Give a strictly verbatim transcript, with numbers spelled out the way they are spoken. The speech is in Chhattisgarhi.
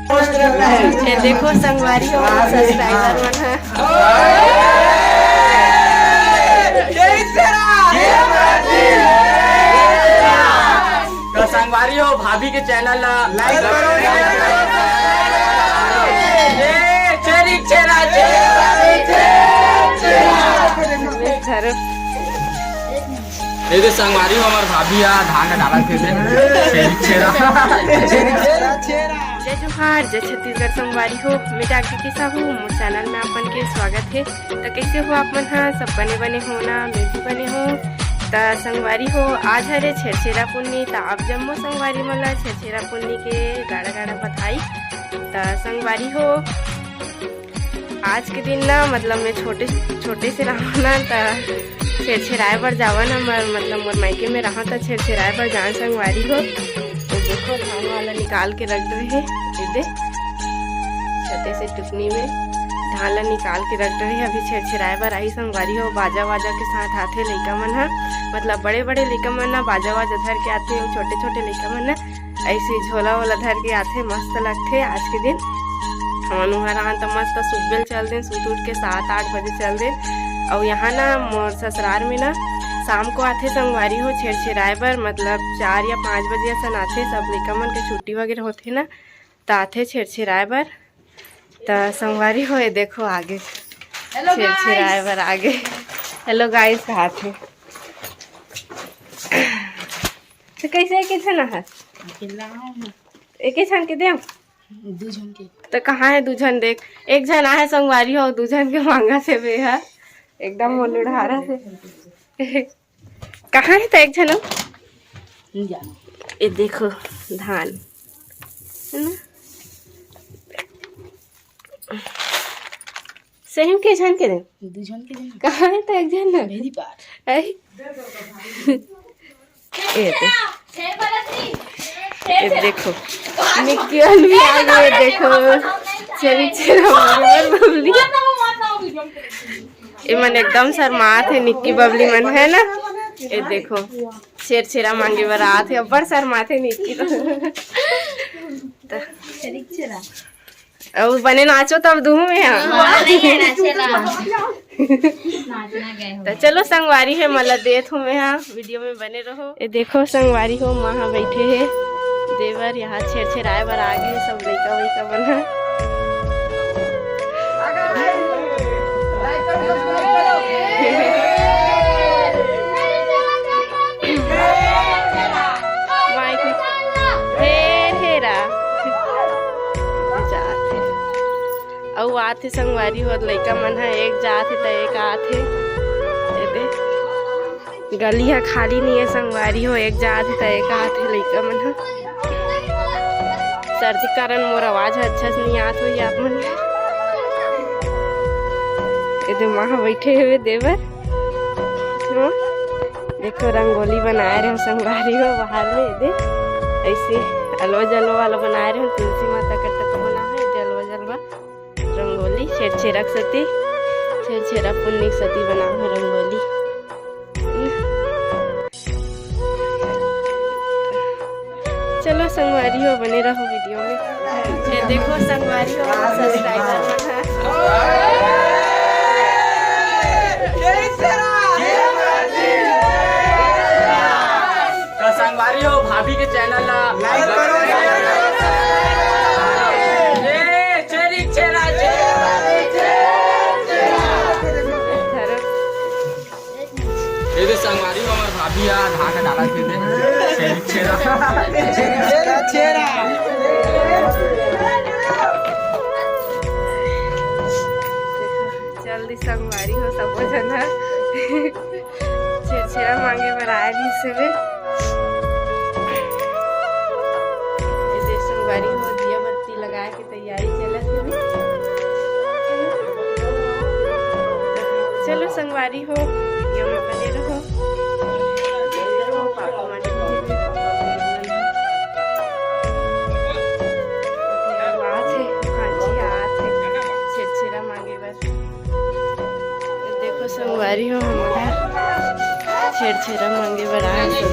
ये देखो संगवारी हो, सब्सक्राइबर मन ह। तो संगवारी हो, भाभी के चैनल ला लाइक करो, ये छेरी छेरा, छेरा, छेरा। ये तो संगवारी हो, हमार भाभी आ धान का डाला थे, छेरी छेरा। जय जोहार, जय छत्तीसगढ़ संगवारी हो, मैं जागृति साहू, मोर चैनल में आपन के स्वागत है। तो कैसे हो आप मन हा? सब बने बने हो ना? मैं भी बने हो। तो संगवारी हो, आज हरे छेरछेरा पुन्नी, तो आप जम्मो संगवारी मन ला छेरछेरा पुन्नी के गाड़ा गाड़ा बधाई। तो संगवारी हो, आज के दिन ना, मतलब, मैं छोटे, छोटे से रहूँ ना, त छेरछेराए बर जावन हमर, मतलब, मोर मायके में रहूँ, त छेरछेराए बर जान संगवारी हो। तो देखो, धान वाला निकाल के रख दे हे, ये दे, छोटे से टुकनी में धान ला निकाल के रख दे हे। अभी छेरछेराए बर आही संगवारी हो, बाजा वाजा के साथ आथे लइका मन ह, मतलब, बड़े बड़े लइका मन ना बाजा वाजा धर के आथे, अउ छोटे छोटे लइका मन ना ऐसे झोला वोला धर के आथे, मस्त लगथे। आज के दिन हमन उहाँ रहन त मस्त सुबेल चल देन, सुत उठ के सात आठ बजे चल देन। अउ यहाँ ना मोर ससुरार में ना शाम को आथे संगवारी हो छेरछेराए बर, मतलब चार या पाँच बजे असन आथे, सब लइका मन के छुट्टी वगैरह होथे ना, त आथे छेरछेराए बर। त संगवारी हो, ये देखो आगे छेरछेराए बर आगे। हेलो गाइस कहाथे। तो कैसे एक झन है? अकेला हूँ। एक ही झन के देव? दू झन के। तो कहाँ है दू झन? देख, एक झन आहे संगवारी हो, दू झन के मांगा से बे है, एकदम मोलुढ़ारा से। कहाँ है तो एक झन? ये देखो धान, है ना? सही में के झन के देव? दू झन के देव। कहाँ है तो एक झन ना? मेरी बात। ऐ? ये दे। ये देखो, निक्की वाली भी आ गई है, देखो। चली, चलो, बबली। ये मन एकदम शर्मात है, निक्की बबली मन है ना। ये देखो, छेरछेरा मांगे बर आत है, अब्बड़ शर्मात है निक्की तो। अउ बने नाचो तब दूहूं मैं हा। हाँ, नहीं है, नाचे ला। नाचना गए हो। तो चलो संगवारी है, मला देत हूँ मैं हा, वीडियो में बने रहो। ये देखो संगवारी हो, माँ हा बैठे है, देवर यहाँ छेरछेराए बर आ गए सब लइका वइका मन हा। माई के फेर हेरा। जात हे। अउ आत हे संगवारी हो, लइका मन ह एक जात हे त एक आत हे। एदे। गली ह खाली नइ हे संगवारी हो, एक जात हे त एक आत हे लइका मन ह। सर्दी के कारण मोर आवाज ह अच्छा से नइ आत होही आप मन। एदे माँ ह बइठे हवे देवर। हाँ? देखो रंगोली बनाए रहे संगवारी हो बाहर में, दे ऐसे अलवा जलवा वाला बनाए रहे, तुलसी माता का टक बना है, दे अलवा जलवा रंगोली छेरछेरा के सती, छेरछेरा पुन्नी के सती बना है रंगोली। चलो संगवारी हो, बने रहो वीडियो में। ये देखो संगवारी हो, सब्सक्राइबर मन ह। तो संगवारी हो, भाभी के चैनल ला लाइक करो। ये छेरी छेरा छेरा। ये दे संगवारी हो, हमर भाभी ह धान डालत हे दे। छेरी छेरा। छेरा, छेरा। चल दी संगवारी हो, सबो झन ह छेरछेरा मांगे बर आए रहिस हवे। ये दे संगवारी हो, दिया बत्ती लगाए के तैयारी चलत हवे। चलो संगवारी हो, वीडियो में बने रहो। पापा मन के आवाज है, हाँ जी, आवाज है। छेरछेरा मांगे बर। देखो संगवारी हो, हमारा छेरछेरा मांगे बर आए सब।